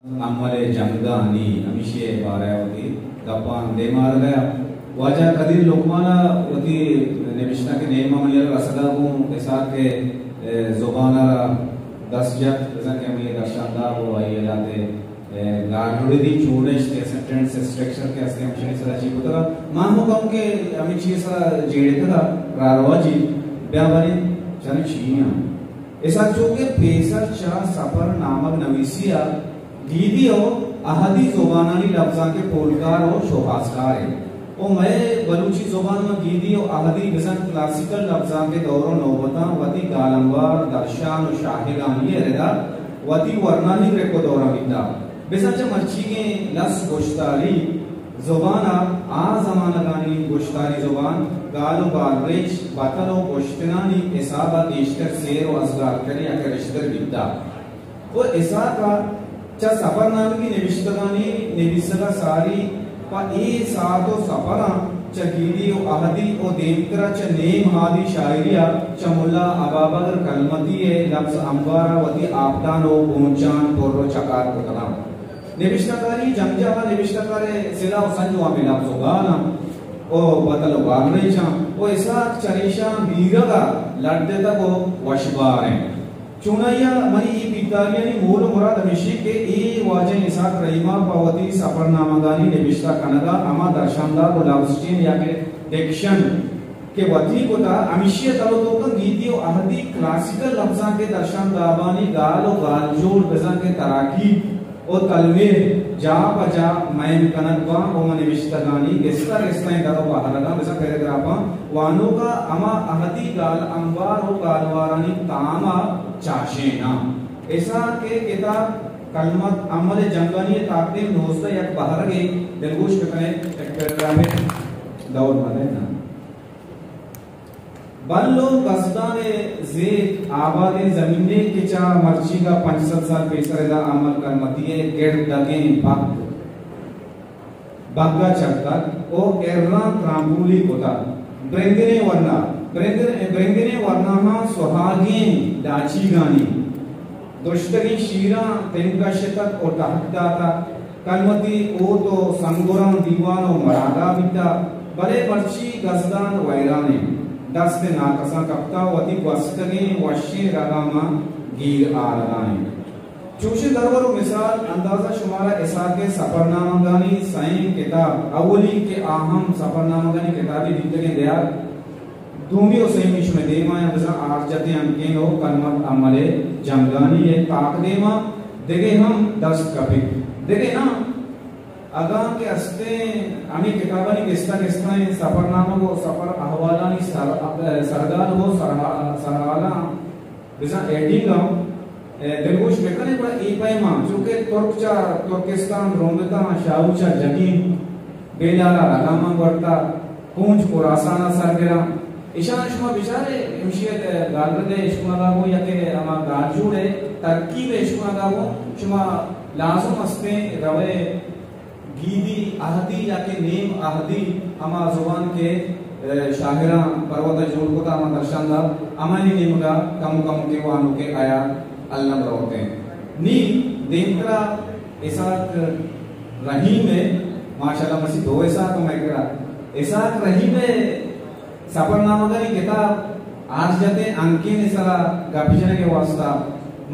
امل ءِ جنگانی، ہمیشی ءِ بارہ ءَ وتی گپاں دیما آرگ ءَ۔ واجہ قدیر لقمان ءَ وتی نبشتانک ءِ نیم ءَ منی ءَ رسگ ءَ گوں اسحاق ءِ، اے، زبان ءَ را دست جت، بزاں کہ ہمے درشانداب ءُ آئی ءِ لہتے، اے، گالوڑی دی چونشت یا سینٹنس اسٹرکچر کہ ہستیں ہمشانی سرا چی کتگ ءَ۔ ما ہم کم کہ ہمے چیز ءِ سرا جیڑتگ ءَ راہ رواجی بیا باریں چاریں چی آں۔ اسحاق چو کہ پیسر چہ سفر نامگ نویسی ءَ گیدی ءُ اہدی زبانانی لبزانک ءِ پولکار ءُ شوہازکارے ءُ مئے بلوچی زبان ماں گیدی ءُ اہدی بزاں کلاسیکل لبزانک ءِ دور ءُ نوبتاں وتی گالمبار، درشان ءُ شاہگانی ءِ ردا وتی ورناہی رک ءُ دوراں بیتگ۔ بزاں چہ مرچیگیں لس گوشتاری زبان ءَ آ زمانگانی گوشتاری زبان گال ءُ گالریچ، بتل ءُ گوشتگانی حساب ءَ گیشتر سیر ءُ ازگارتریں یا کہ رشتر بیتگ۔ ءُ اسحاق ءَ چہ سفرنامگی نبشتگانی نبیسگ ءَ ساری پہ اے ساعت ءُ سفراں چہ گیدی ءُ اہدی ءُ دیمتر ءَ چہ نیم اہدی شاعری ءَ چہ ملا ابابکر کلمتی ءِ لبز امبار ءَ وتی آپدان ءُ گونچان پر ءُ چکار کتگ اَنت۔ نبشتہ کاری جنگجاہ ءَ نبشتہ کار ءِ سلاہ ءُ سنج ءُ ہمے لبز ءُ گال اَنت ءُ بتل ءُ گالریچ اَنت ءُ اسحاق چریشاں بیرگ ءَ لڈتگ ءُ وشبار اِنت۔ چونائیا منی اے بیتاریانی مول ءُ مراد ہمیش اِنت کہ اے واجہ اسحاق رحیم ءَ پہ وتی سفرنامگانی نبشتہ کنگ ءَ ہما درشانداب ءُ لبز چین یا کہ ڈکشن کہ وتی کتہ، ہمیشی ءِ تل ءُ توکاں گیدی ءُ اہدی کلاسیکل لبزانک ءِ درشاندابانی گال ءُ گالجوڑ بزاں کہ تراکیب ءُ تلویح جاہ پہ جاہ مئین کنگ باں ءُ من نبشتگانی گستا گستائیں در ءُ بہرگاں بزاں پیراگرافاں وانوک ءَ ہما اہدی گال امبار ءُ گالوارانی تام ءَ چاشیناں۔ اسحاق ءِ کتاب کلمت امل ءِ جنگانی ءِ تاکدیم نوزدہ یک بہرگے، دلگوش بہ کن ئے، یک پیراگرافے دور مدئے ناں۔ بل ءُ گزدان ءِ زیت آبادیں زمینے کہ چہ مرچیگ ءَ پنچ سد سال پیسر ادا امل کلمتی ءِ گردگیں بگ، بگ ءَ چڑتگ ءُ اراں ترامپولی کتگ۔ برنگریں ورنا، برنگر-، برنگریں ورناہاں سہاگیں ڈاچیگانی دشتگیں شیراں تنک ءَ شتگ ءُ ٹہک داتگ۔ کلمتی اوت ءُ سنگراں دیوان ءُ مراگاہ بیتگ، بلے مرچی گزدان ویران اِنت۔ دست ءِ ناکساں کپتگ، وتی گوستگیں وشیں رگاں ماں گیر آرگ ءَ اِنت۔ چوشیں درور ءُ مثال اندازہ شمارا اسحاق ءِ سفرنامگانی سئیں کتاب، اولی کہ آ ہم سفرنامگانی کتابے بیتگیں دیار، دومی ءُ سیمی شمئے دیما اَنت، بزاں آرجتیں ہنکین ءُ کلمت امل ءِ جنگانی ءِ تاکدیما دگہ ہم دست کپیت۔ دگہ ناں، اگاں کہ استیں ہمے کتابانی گستا گستائیں سفرنامگ ءُ سفر احوالانی سر-، سرگال ءُ سرحا-، سرحالاں بزاں ایڈنگ ءَ، اے، دلگوش بہ کن ئے، گڑا اے پیم ءَ چونکہ ترک چہ ترکستان رمبتاں، شاہو چہ جکین، بیلال ءَ رگاں مان گورتا، پونج خراسان ءَ سر گراں۔ ایشاں شما بچار ئے، ہمشی ءِ گالرد ءِ اشکنگ ءَ گوں یا کہ ہما گالجوڑ ءِ ترکیب ءِ اشکنگ ءَ گوں شما لازم استیں روئے گیدی، اہدی یا کہ نیم اہدی ہما زبان کہ، اے، شاعراں پر وتا جوڑ کتا، ہما درشانداب، ہمائی نیمگا کمو کمو کہ وانوکیں حیال الم روت ایں۔ نی دیمترا اسحاق رحیم ءِ، ماشاءاللہ، مسی دو اسحاق مئے کرا۔ اسحاق رحیم ءِ سفرنامگانی کتاب آرجتیں ہنکین ءِ سرا گپ جنگ ءِ واستا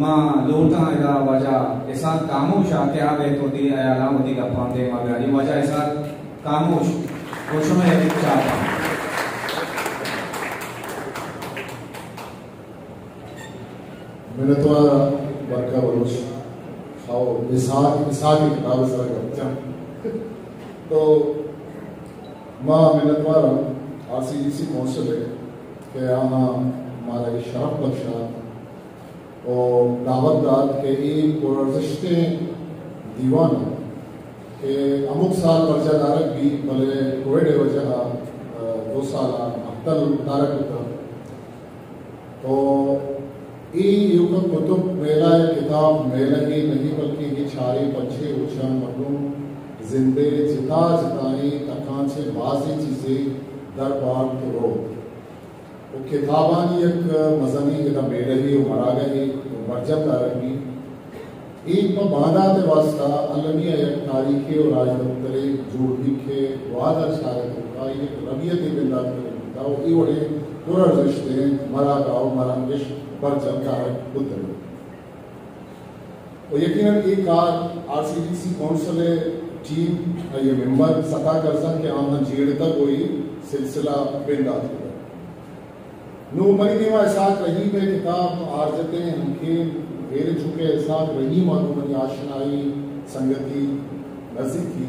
ما لوٹاں ادا واجہ اسحاق کاموش ءَ کہ آ بیت وتی حیالاں وتی گپاں دیما بیاری۔ واجہ اسحاق کاموش، گوں شمئے چاپاں۔ منتوار آں برکا بلوچ، او اسحاق، اسحاق ءِ کتاب ءِ سرا گپ جنگ۔ تو ما منتوار آں R C D C council ءِ کہ آہاں مارا اے شرف بخشات ءُ دعوت دات کہ اے پرارزشتیں دیوان کہ ہمک سال برجاہ دارگ بیت، بلے کووڈ ءِ وجہ ءَ، آ، دو سال ءَ مہتل دارگ بوتگ۔ تو اے ایوک ءَ کتب میلہ ءِ کتاب میلہ ئے نہ اِنت، بلکیں اے چاریں پنچیں روچاں مردم زند ءِ جتا جتائیں تکاں چہ بازیں چیزے در بارت ءُ روت۔ ءُ کتابانی یک مزنیں ادا میلہے ءُ مراگہے ءُ برجم دارگ بیت۔ اے پہ باندات ءِ واستہ المی ءَ یک تاریخی ءُ راجدپترے جوڑ بیت کہ گوادر شہر ءِ توکا یک ربیتے بندات کنگ بوتگ ءُ اے وڑیں پر ارزشتیں مراگاہ ءُ مراگش برجم دارگ بوتگ انت۔ ءُ یقیناً اے کار R C D C council ءِ ٹیم، آئی ءِ ممبر ستا کرزن کہ آہاں جیڑتگ ءُ اے سلسلہ بندات کتگ۔ نوں منی دیما اسحاق رحیم ءِ کتاب آرجتیں ہنکین غیر، چونکہ اسحاق رحیم ءَ گوں منی آشنائی، سنگتی، نزیکی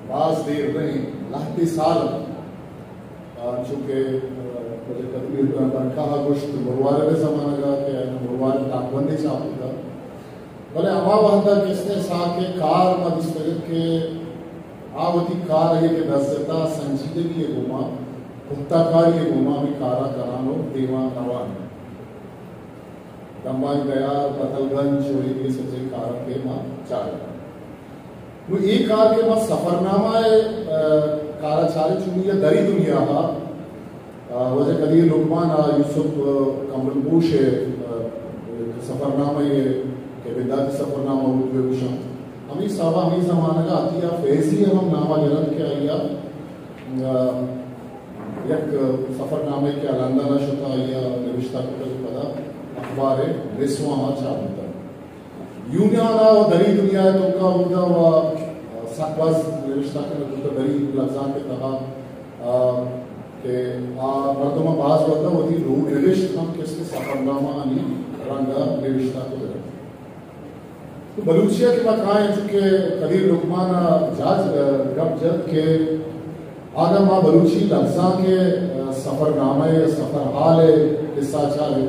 باز دیر نہ انت، لہتے سال انت۔ آ، چونکہ، آ، واجہ قدیر برکا ءَ گوشت مروارد ءِ زمانگ ءَ کہ مروارد تاکبندے چاپ کتگ۔ بلے ہما وہد ءَ کہ استیں اسحاق ءِ کار ما دیستگ کہ آ وتی کار ءَ کہ دست جتا، سنجیدگی ءِ گوما، پختہ کاری ءِ گوما ہمے کار ءَ کنان ءُ دیما روان انت۔ دمبانی دیار، بتل گنج ءُ اے دگہ سجہیں کار ءَ کہ ما چاریں۔ نوں اے کار کہ ما سفرنامہ ءِ، آ، کار ءَ چاریں، چونی ءَ دری دنیا ءَ آ، واجہ قدیر لقمان ءَ یوسف، آ، کمبل پوش ءِ، آ، سفرنامہ ءَ کہ بنداتی سفرنامہ اردو ءَ گوشاں۔ ہمے حساب ءَ ہمے زمانگ ءَ عطیہ فیضی ءَ ہم نام ءَ گرنت کہ آئی ءَ، آ، یک سفرنامہ کہ لندن ءَ شت، آئی ءَ نبشتہ کتگ، پدا اخبار نسواں ءَ چاپ بوتگ۔ یونان ءَ ءُ دری دنیا ءِ توکا اودا ءُ سک باز نبشتہ کنگ بوتگ دری لبزانک ءِ تہا، آ، کہ آ مردماں باز وھد ءَ وتی نو-، نبشت ہم کسے سفرنامہ آنی رنگ ءَ نبشتہ کتگ۔ تو بلوچی ءَ کہ ما کائیں، چونکہ قدیر لقمان ءَ جاز، آ، گپ جت کہ اگاں ما بلوچی لبزانک ءِ، آ، سفرنامہ ءِ، سفرحال ءِ قصہ چاریں،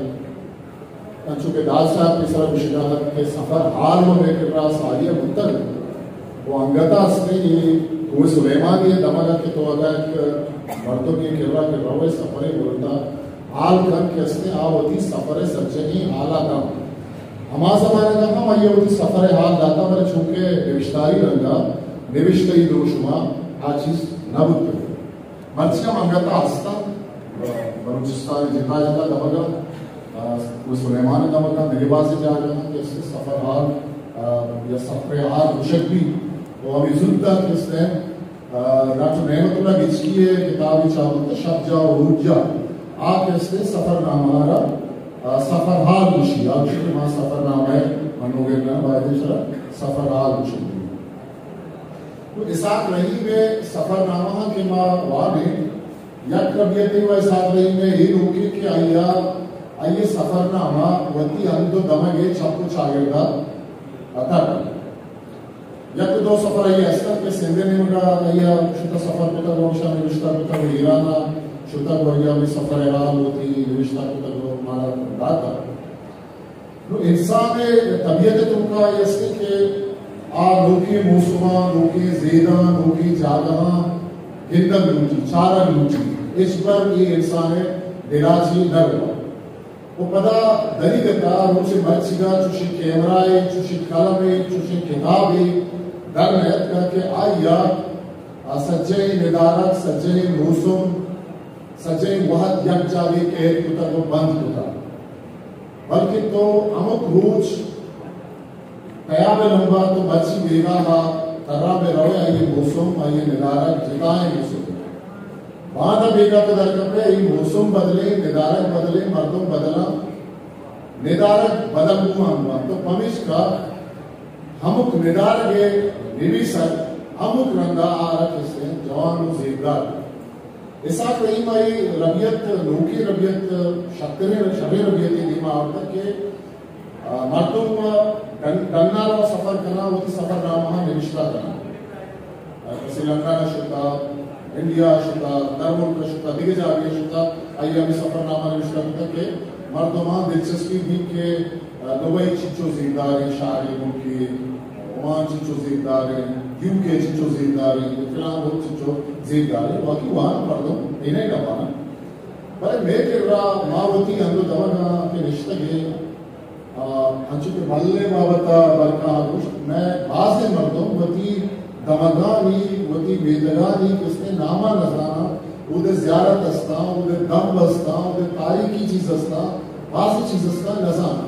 انچو کہ داد صاحب پیسرا گوشگا ات کہ سفرحال و مئے کرا ساری ءَ بوتگ و انگت ءَ استیں اے کوہ سلیمانی ءِ دمگ ءَ کہ تو اگاں یک مردمے ءِ کرا کہ روئے سفرے بلوٹا حال کن کہ استیں آ وتی سفر ءِ سجہیں حال ءَ داں۔ ہما زمانگ ءَ ہم آئی ءَ وتی سفر ءِ حال داتا، بلے چونکہ نوشتاری رنگ ءَ نوشتہ ئی دروشم ءَ آ چیز نہ بوتگ۔ مرچی ہم انگت ءَ ہست انت، بلوچستان ءِ جتا جتا دمگ ءَ، آ، کوہ سلیمان ءِ دمگ ءَ، دگہ بازیں جاگہ انت کہ استیں سفرحال، آ، یا سفرحال گوشگ بیت۔ و ہمے زوت ءَ کہ استیں، آ، ڈاکٹر نعمت اللہ گچکی ءِ کتابے چاپ بوتگ شپ جاہ و روچ جاہ، آ کہ استیں سفرنامہ ءَ را، آ، سفرحال گوشی، آ گوشی کہ ما سفرنامہ ءِ منوگر نہ باید اِش را سفرحال گوشگ بیت۔ تو اسحاق رحیم ءِ سفرنامہ کہ ما وانیں، یک ربیتے و اسحاق رحیم ءِ اے نوکیں کہ آئی ءَ، آئی ءِ سفرنامہ وتی ہند و دمگ ءِ چپ و چاگرد ءَ اتک۔ یک دو سفر آئی ءِ ہست انت کہ سندھ ءِ نیمگ ءَ آئی ءَ شتہ سفر کتگ و گوشاں نوشتہ کتگ و ایران ءَ شتگ و آئی ءَ ہمے سفر ءِ حال وتی نوشتہ کتگ و مارا داتگ۔ نوں انسان ءِ طبیعت ءِ توکا اے است کہ آ نوکیں موسماں، نوکیں زیداں، نوکیں جاگہاں گندگ لوٹی، چارگ لوٹی، ہچبر اے انسان ءِ دل ءَ چہ نہ روت۔ و پدا دریگت ءَ روچ مرچیگ ءَ چوشیں کیمرہ ءِ، چوشیں قلم ءِ، چوشیں کتابے در نیتکگ کہ آئی ءَ آ سجہیں ندارگ، سجہیں موسم، سجہیں وہد یک جاگہے قید کتگ و بند کتگ۔ بلکہ تو ہمک روچ تیاب ءِ لمب ءَ تو مرچی بیگاہ ءَ تران بہ روئے، آئی ءِ موسم، آئی ءِ ندارگ جتائیں موسم۔ باندا بیگاہ تو در کپئے، آئی ءِ موسم بدلیں، ندارگ بدلیں، مردم بدلاں، ندارگ بدل بوان بنت۔ تو پمیشکا ہمک ندارگ ءِ نویسگ ہمک رنگ ءَ آ را کسے جوان و زیبدار۔ اسحاق رحیم ءِ ربیت، نوکیں ربیت، شرتریں، شریں ربیتے دیما آورتگ کہ، آ، مردم ڈن-، ڈنّ ءَ را سفر کناں، وتی سفرنامہاں نوشتہ کناں۔ آ، کسے لندن ءَ شتہ، انڈیا ءَ شتہ، درملک ءَ شتہ، دگہ جاگہے ءَ شتہ، آئی ءَ ہمے سفرنامہ نوشتہ کتگ کہ مردماں دلچسپی بیت کہ دبئی چنچو زیرداریں شہرے، ملکے، عمان چنچو زیرداریں، یو کے چنچو زیرداریں، فلان ملک چنچو زیرداریں، واقعی وان مردم اینیں ڈبانا۔ بلے مئے کرا ما وتی ہند و دمگاں کہ نشتگیں، آ، انچو کہ ملے بابت ءَ برکاں گوشت، مئے بازیں مردم وتی دمگانی، وتی میتگانی کسے نام ءَ نزاناں، اودے زیارت استاں، اودے دمب استاں، اودے تاریخی چیز استاں، بازیں چیز استاں نزاناں۔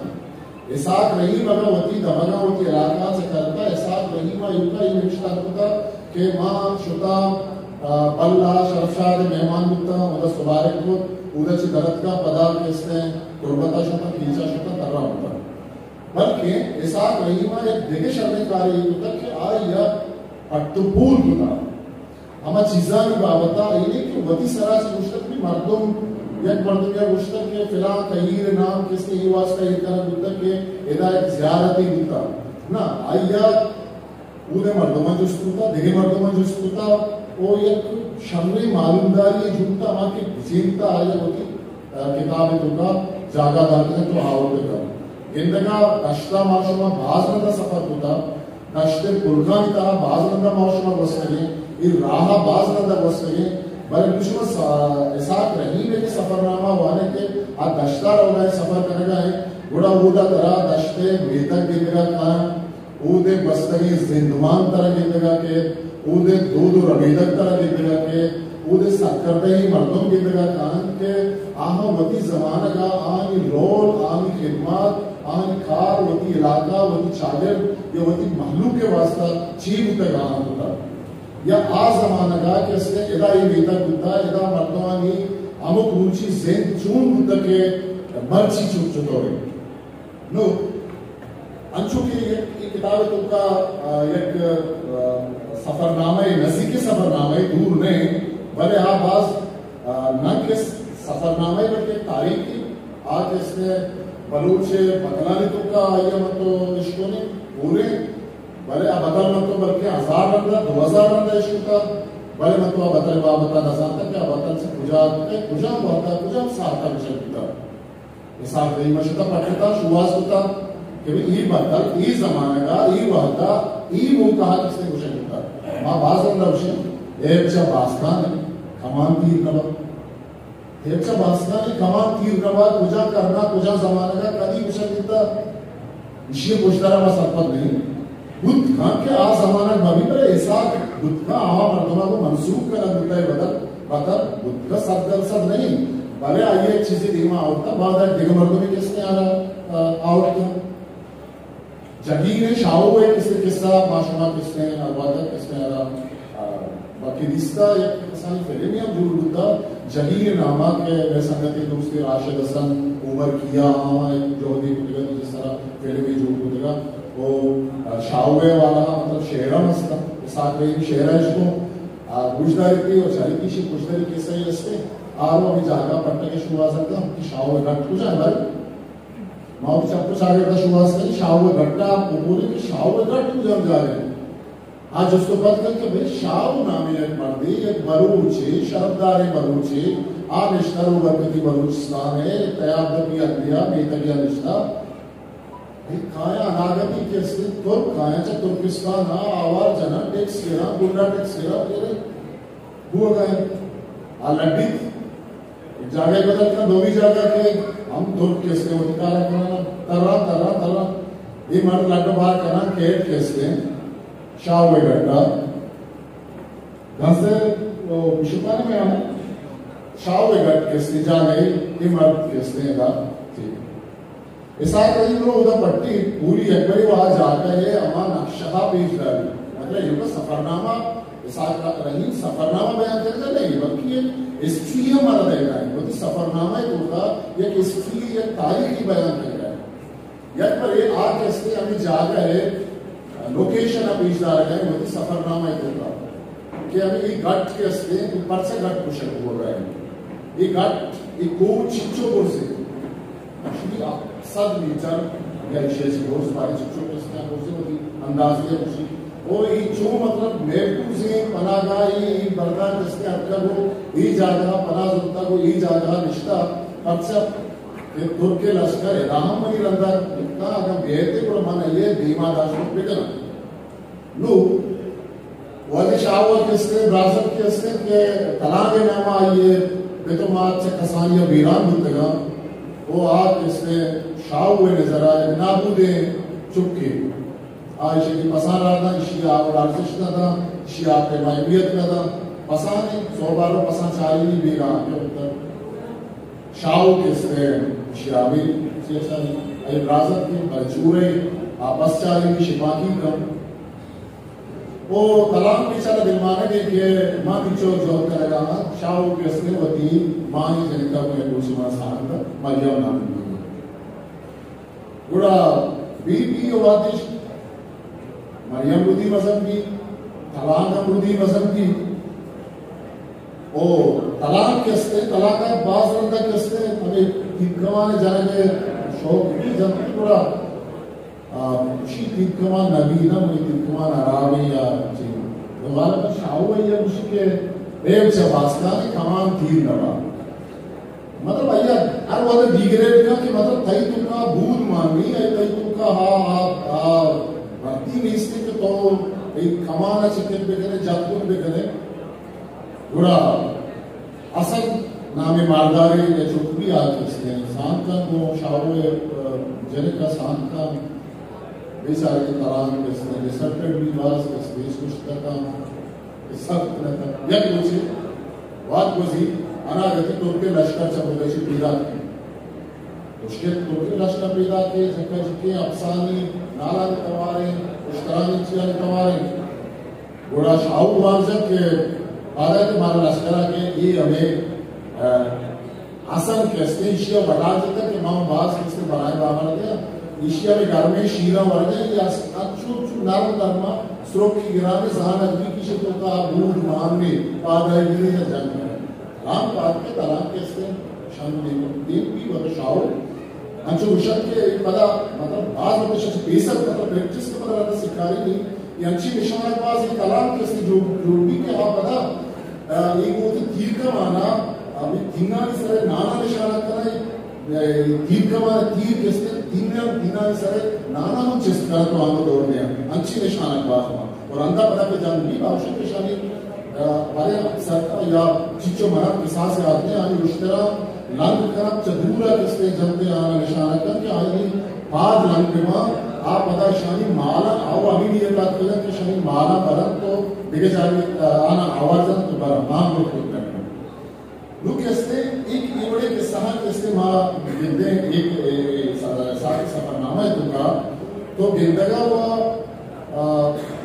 اسحاق رحیم اگاں وتی دمگاں وتی علاقہ چہ کرتا، اسحاق رحیم ءَ ایوکا اے نوشتہ کتا کہ ما شتا، آ، بلا شرف شاہ ءِ مہمان بوتا، اودا سبارگ کت، اودا چہ درتکا پدا کستے تربتا شتا، کیچا شتا، ترا بوتا۔ بلکہ اسحاق رحیم ءَ یک دگہ شریں کارے اے کتگ کہ آئی ءَ پٹ ءُ پول کتگ۔ ہما چیزانی بابت ءَ اے نہ کہ وتی سرا چہ گوشتگ کہ مردم، یک مردمے ءَ گوشتگ کہ فلاں کہیر ءِ نام کسے اے واسطہ ایر کنگ بوتگ کہ ادا یک زیارتے بوتگ۔ نہ، آئی ءَ اود ءِ مردماں جست کتگ، دگہ مردماں جست کتگ، او یک شریں معلومداری جوڑ کتگ، ہما کہ بچینتا آئی ءَ وتی، آ، کتاب ءِ توکا جاگہ داتگ ات ءُ آورتگ ات۔ گندگا دشتا ما شما باز رندا سفر کتگ، دشت ءِ پلگانی تہا باز رندا ما شما گوستگیں، اے راہ ءَ باز رندا گوستگیں، بلے نوں شما سا-، اسحاق رحیم ءِ کہ سفرنامہ وانئے کہ آ دشتا روگا ایں، سفر کنگا ایں، گڑا اودا ترا دشت ءِ میتگ گندگا کاینت، اود ءِ گوستگیں زندمان ترا گندگا کیت، اود ءِ دود ءُ ربیدگ ترا گندگا کیت، اود ءِ سرکردہیں مردم گندگا کاینت کہ آہاں وتی زمانگ ءَ آہانی رول، آہانی خدمات، آہانی کار وتی علاقہ، وتی چاگرد یا وتی مہلوک ءِ واسطہ چی بوتگ آہاں کتگ۔ یا آ زمانگ ءَ کہ استیں ادا اے میتگ بوتگ، ادا مردمانی ہمک روچی زند چون بوتگ کہ مرچی چون چطور انت۔ نوں انچو کہ یک، اے کتاب ءِ توکا، آ، یک، آ، سفرنامہ ءِ، نزیکیں سفرنامہ ءِ، دور نہ انت، بلے آ باز، آ، نہ کہ سفرنامہ ءِ بلکہ تاریخے، آ کہ استیں بلوچ ءِ بتلانی توکا آئی ءَ من تو اشکنیں، پوریں، بلے آ بتل من تو بلکہ ہزار رندا، دو ہزار رندا اشکتا، بلے من تو آ بتل ءِ بابت ءَ نزانتا کہ آ بتل چہ کجا اتکا، کجام وہدا، کجام ساعتا گوشگ بوتا۔ اسحاق رحیم ءَ شتا پٹ کتا، شوہاز کتا کہ بھئی اے بتل، اے زمانگا، اے وہدا، اے موقعا کسے گوشگ بوتا۔ ما باز رندا گوشیں، ایب چہ باستان ءَ کمان تیر نہ با۔ ایب چہ باستان ءَ کمان تیر نہ با، کجا کرنا، کجا زمانگا، کدی گوشگ بوتا۔ ایشی ءِ پشدارا ما سرپد نہ ایں۔ بوت کنت کہ آ زمانگ مہ بی، بلے اسحاق بوت کنت، آ مردماں گوں منسوب کنگ بوتگ، اے بتل، بتل بوت کنت، صد درصد نہ انت، بلے آئی ءَ یک چیزے دیما آورتگ، بعد ءَ دگہ مردمے کسے آرا، آ، آورتگ۔ جہیر ءِ شاہو ءِ کسے، قصہ ما شما کسے، آ، وہدے کسے آرا، آ، باقی دیستا یک کسانی فلمے ہم جوڑ بوتا، جہیر ناما کہ مئے سنگتے دوستے راشد حسن، عمر کیا، آہاں یک جہدے کتگا، جس طرح فلمے جوڑ کتگا۔ او، آ، شاہو ءِ والا، مطلب، شعر ہم ہستا، اسحاق رحیم شعر اشکو، آ، گوشداریتی او چاریتی، ایشی پشداری قصہ ہی ہستے، آ رو ہمے جاگہ پٹگ ءَ شوہاز اتکا کہ شاہو ءِ گٹ کجا بھائی؟ ما وتی چپ ءُ چاگرد ءَ شوہاز کنیں، شاہو ءِ گٹ ءَ بگوریں کہ شاہو ءِ گٹ کجام جاگہ انت۔ آ جست ءُ پد کنت کہ بھئی شاہو نامیں یک مردے، یک بلوچے، شرپداریں بلوچے، آ نشتہ روبرکتی بلوچستان ءِ تیاب دپی ہندے ءَ میتگے ءَ نشتہ۔ بھئی کایاں اناگتی کہ استیں ترک کایاں چہ ترکستان ءَ آوار جناں، ٹیکس گراں، گنڈا ٹیکس گراں، بوگا انت۔ آ لڈیت۔ یک جاگہے بدل کنت، دومی جاگہ کہ ہم ترک کہ استیں وتی کارا کناں، تراں، تراں، تراں۔ اے مرد لڈ ءُ بار کناں، کیت کہ استیں شاہو ءِ گٹ ءَ۔ گنزے او پشتانی میں ہم شاہو ءِ گٹ کہ استیں جاگہے، اے مرد کہ استیں ادا تھی۔ اسحاق رحیم رو اودا پٹی پوری یک برے وا جاگہ ءِ ہما نقشہ ءَ پیش داری۔ مطلب، ایوکا سفرنامہ، اسحاق رحیم سفرنامہ بیان کرگا نہ انت، بلکہ یک ہسٹری ہم مارا دئیگا انت۔ وتی سفرنامہ ءِ توکا یک ہسٹری، یک تاریخے بیان کرگا انت۔ یک برے آ کہ استیں ہمے جاگہ ءِ لوکیشن ءَ پیش دارگا انت وتی سفرنامہ ءِ توکا کہ ہمے اے گٹ کہ استیں، اے پرچا گٹ گوشگ بوگا انت۔ اے گٹ، اے کوہ چنچو برز انت۔ گوشی، آ، صد میٹر یا ایشی ءَ چہ برز، بارے چنچو کہ استیں برز انت، وتی اندازے ءَ گوشی۔ او اے چو مطلب محفوظیں پناہ گاہے، اے مرداں کہ استیں اتکگ ءُ اے جاگہ ءَ پناہ زرتگ ءُ اے جاگہ ءَ نشتہ، پرچا کہ ترک ءِ لشکر ادا ہم منی رندا کپتاں، اگاں بیئیت گڑا من آئی ءَ دیما داشت بکناں۔ نوں واجہ شاہو ءَ کہ استیں، برازتک کہ استیں کہ تلانگ ءِ نام ءَ آئی ءِ پت ءُ مات چہ کسانی ءَ بیران بوتگاں، او آ کہ استیں شاہو ءِ نظر ءَ یک نابودیں چکے۔ آ ایشی ءَ پساں راہ داں، ایشی ءَ آ وڑ ارزشت نہ داں، ایشی ءَ آ پیما اہمیت نہ داں۔ پسانی سوبارو پساں چاری بیگاہ کہ بوتگ۔ شاہو کہ استیں، ایشی ءَ آ بی چی چاری۔ اے برازت کہ بلچورے آ بس چاری شپاکی کن۔ او کلام بیچارہ دلمانگے کہ ما انچو جہد کنگا آں، شاہو کہ است وتی ماں جنکا کو یک روچے ما سانگ مریم نام۔ گڑا بی بی و واتش مریم رودی مزن بی، تلانگ ہم رودی مزن بی۔ او تلانگ کہ است، تلانگ باز رندا کہ است، ہمیں تیرکمان جنگ شوق بھی جنگ گڑا آ، گوشی تیرکمان نبی نہ، منی تیرکمان حرابیں یا چی۔ تو غالباً شاہو ہے یا گوشی کہ ریو چہ باسکان کمان تیر نبا۔ مطلب، آیا ہر وقت ڈیگریڈ کا کہ مطلب، تئی تو کا بود مانی، آئی تئی تو کا ہا، ہا، ہا، بھرتی نیستی کہ تو ایک کمان چکت بکنے، جتکن بکنے۔ گڑا حسن نامیں ماردارے یا چک بھی آ کستے سانگ کن گوں شاہو ء، جنک ء سانگ کن بیچارے تلانگ کستے، ڈسپٹڈ بھی باز کستے، سست کن، سخت نہ کن۔ یک روچے وات گوزی اناگتی ترک لشکر چہ مدشی پیداک کن۔ اشکت ترک لشکر پیداک کے، جکا جکے افسانی نالانی تواریں، اشترانی چیانی تواریں۔ گڑا شاہو گوانزگ کہ پادا کہ مارا لشکرا کہ اے ہمیں، آ، حسن کستے ایشی ء وٹا جتا کہ ما باز کستے برائے باہر دیا۔ ایشی ء ہمیں گرمیں شیراں ورگا یا اچو چو نرم نرما سرکی گرامے زانگ بھی کشے تو کا بود ماننے پادا گرے یا جنگ کرے۔ تلانگ پاد کے تلانگ کستے شان دیم، دیم بھی وقت شاہو انچو گوشت کہ پدا، مطلب، باز وقت شش پیسر، مطلب، پریکٹس کے پدا رہتا سکھاری نہیں۔ یہ انچی نشانہ باز یہ کلام کستے جو، جو بھی کہ آپ پدا، آ، یہ وہ تو تیر کا مانا، ابھی تینانی سرے نانا نشانہ کرنا ہے، اے، تیر کا مانا تیر کستے تینا، تینانی سرے نانا ہم چست کرنا تو آنگو دور دیا۔ انچی نشانہ باز ہوا۔ اور اندا پدا کہ جان بھی باوشت نشانی، آ، بارے سر یا چچو منا قصاص یاد نے، آنی اشترا لنگ کنگ چہ دور ء کستے جنتے آناں نشانہ کنت کہ آیانی پاد لنگ بہ باں، آ پدا شانی مالاں، آ ہمے نیت ء اتکگ انت کہ شانی مالاں برنت و دگہ جاگہے آناں آوار جنت و برنت، آ ہم لوٹ کت کنت۔ نوں کستے ایک اے وڑیں قصہ ہاں کستے ما گندیں ایک، اے، اے، سا-، سا-، سفرنامہ ء توکا تو گندگا و آ،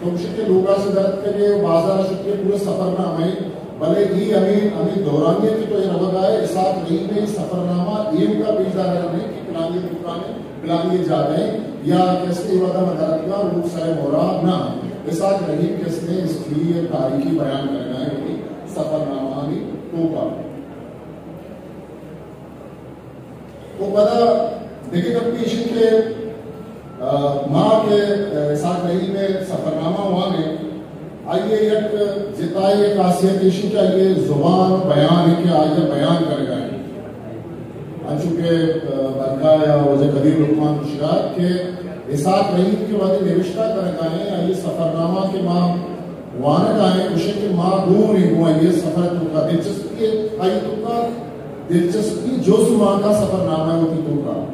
تو گوشے کہ لوگا سے در اتکگے و بازار شتگے پورے سفرنامہ ایں، بلے ای ہمے، ہمے دورانی ء کہ تو اے روگا ئے، اسحاق رحیم ء سفرنامہ ایوکا پیش دارگ ء نہ انت کہ پلانی دکان ء، پلانی جاگہ ء یا کسے وھدا ما در اتکاں روک سر ء مورا نہ۔ اسحاق رحیم کسے ہسٹری ء تاریخی بیان کنگا ایں وتی سفرنامہانی توکا۔ و پدا دگہ گپے ایش کہ، آ، ما کہ، آ، اسحاق رحیم ء سفرنامہ وانیں، آئی ء یک جتائی خاصیت ایش کہ آئی ء زبان و بیان کہ آئی ء بیان کنگا انت۔ انچو کہ، آ، برکا یا واجہ قدیر لقمان گوشگا کہ اسحاق رحیم کہ وھدے نوشتہ کنگا انت، آئی ء سفرنامہ کہ ما وانگا ایں، گوشے کہ ما دور ایں گوں آئی ء سفر توکا دلچسپی ء، آئی توکا دلچسپی جز مانکا سفرنامہ وتی توکا۔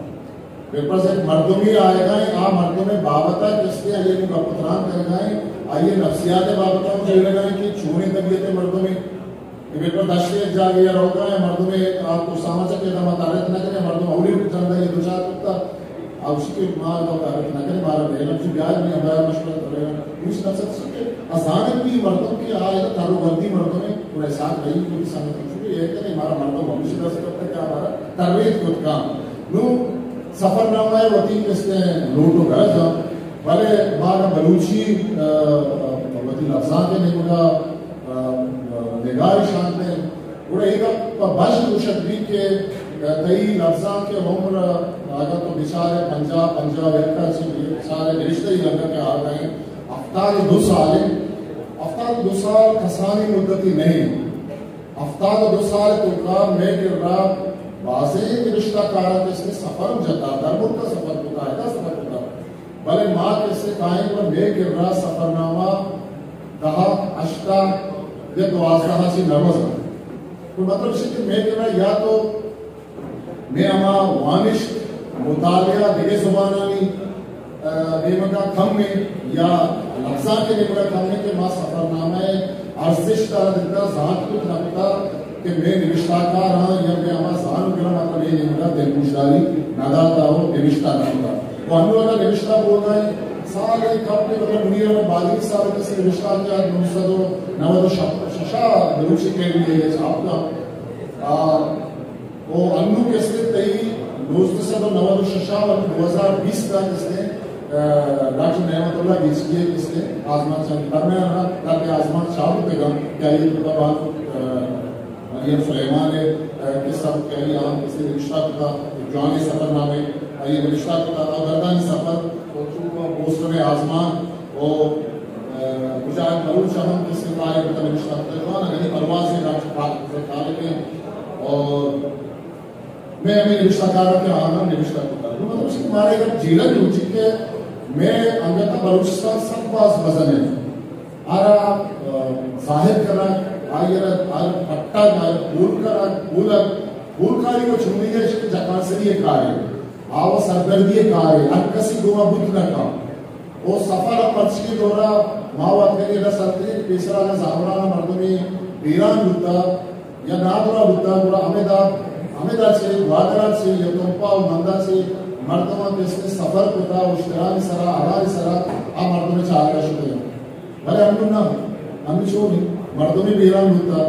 بلے پس یک مردمے آیگا ایں، آ مردم ء بابتا کسے آئی ء گوں گپ و تران کنگا ایں، آئی ء نفسیات ء بابتا ہم جیڑگا ایں کہ چونیں طبیعت ء مردمے۔ کہ بلکل دشت ء یک جاگہے ء روگا ایں، مردمے آ تو سامانچک ء دما تعارف نہ کنے، مردم اولی رند ء دوچار کتا، آ گوشی کہ ما تو تعارف نہ کنے، مارا بے لمسی بیائے، منی ہمراہ مشورہ کرے۔ اس مقصد سے کہ ازانت بھی مردم کہ آ تر و گردی مردم ہے، اور اسحاق رحیم کو بھی سنگت ہم شکر یہ کہ مارا مردم ہمیشہ دست کرتا کہ ہمارا ترویج کت کام۔ نو سفرنامہ ء وتی کستے لوٹ و گرج ہم، بلے مارا بلوچی، آ، آ، وتی لفظاں کے نیمگا، آ، آ، نگاہ شانتے۔ گڑا اے گپ پہ بژن گوشگ بیت کہ تئی لبزانک ء عمر اگاں تو بچار ئے پنجاہ، پنجاہ و یک ء چہ بچار ئے نبشتہ ئی رنگ ء کہ آرگ ء انت، ہفتاد و دو سال انت۔ ہفتاد و دو سال کسانیں مدتے نہ انت۔ ہفتاد و دو سال ء توکا مئے کرا بازیں نبشتہ کاراں کہ است سفر ہم جتا، در ملک ء سفر کتا، ادا سفر کتا۔ بلے ما کسے کائیں گڑا مئے کرا سفرنامہ دہ، ہشت یا دوازدہ چہ نہ گوزاں۔ تو مطلب اش کہ مئے کرا یا تو مئے ہما وانشت، مطالعہ دگہ زبانانی، آ، نیمگا کم ایں یا لفظاں کے نیمگا کم ایں کہ ما سفرنامہ ء ارزشت ء دگہ زانت کت نہ کتا۔ کہ مئے نبشتہ کار آں یا مئے ہما زانگ ء مطلب اے نمدہ دلگوشداری نہ داتا و نبشتہ نہ کتا۔ و انو اگاں نبشتہ بوگا ایں، سال ء کم کہ مطلب منیر احمد بادینی صاحب ء کسے نبشتہ کہ نو سد و نود و شش ء بلوچی اکیڈمی ء چھاپ کتا۔ آ، و انو کسے تئی نوزدہ سد و نود و شش ء و دو ہزار بیست ء کسے، آ، ڈاکٹر نعمت اللہ گچکی ء کسے آزمانک چاپ، درمیان ء در آزمانک چاپ بوتگاں کہ آئی ء توکا بانک، آ، مریم سلیمان ء، آ، قصہ کہ آئی ء آں کسے نبشتہ کتا، جوانیں سفرنامے آئی ء نبشتہ کتا، آ گردانی سفر، و چوکا بوسٹن ء آزمانک، و، آ، مجاہد بلوچ ء ہم کسے کارے کتا نبشتہ کتا، جوان ء غنی پرواز ء ڈاکٹر فاضل طارق ء، و مئے ہمے نبشتہ کار ء کہ آہاں نبشتہ کتگ۔ نوں مطلب کہ مارا اے گپ جیڑگ لوٹیت کہ مئے انگت ء بلوچستان سک باز مزن انت۔ آرا، آ، ظاہر کنگ، آئی ء را، آئی ء پٹگ، آئی ء پول کنگ، پولگ، پولکاری و چونی ء کہ جکانسری ء کارے، آ و سرگردی ء کارے، ہر کسی گوما بوت نہ کن۔ او سفر ء پرچی دورا ما وت کنی ادا سرترین پیسرا نہ زامران مردمی بیران بوتا، یا نادرا بوتا، گڑا ہمدا، ہمدا چہ، گوادرا چہ، یا تمپا و مندا چہ مردماں کسے سفر کتا، اشترانی سرا، ہرانی سرا، آ مردم چارگا شتے۔ بلے انو نہ، انو چونی، مردمی بیران بوتا،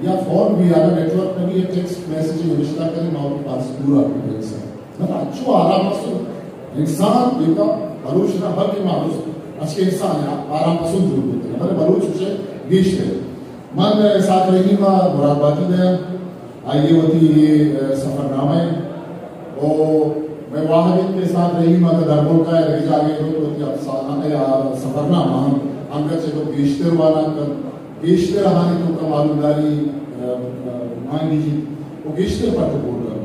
یا فون بھی اگر نیٹورک نہ بھی، یا ٹیکسٹ میسج نوشتہ کرے، ما وتی پاس پورا کرے انسان۔ مطلب، اچو آرام پسند انسان، دیکھا، بلوچ نہ، بلکہ ما دوست، اچھے انسان ہے، آرام پسند ضرور ہوتے ہیں۔ مطلب، بلوچ اسے گیش ہے۔ من اسحاق رحیم ء مراد باتی دیا، آئی ء وتی، اے، سفرنامہ ہے۔ او میں واہگ کہ اسحاق رحیم اگر در ملک آئے، رہ جاگے تو وتی افسانہ یا سفرنامہ ہم انگت چہ تو گیشتر والا کن، گیشتر ہانی تو کا معلومداری، اے، اے، مانگی جی، وہ گیشتر پر تو بول رہا۔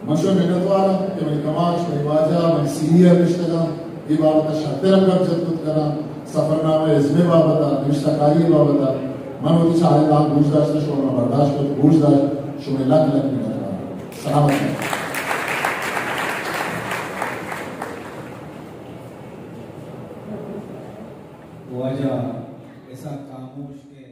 من شمئے منتوار آں کہ منی کماش، منی واجہ، منی سینئر نشتگ آں، اے بابت ء شرتر ہم گپ جت کت کناں۔ سفرنامہ ء ازم ء بابت ء، نبشتہ کاری ء بابت ء من وتی چاہنداں گوش داشت، شما من برداشت کت، گوش داشت، شمئے لک لک منتوار آں۔ سلامت بات۔ واجہ اسحاق کاموش کہ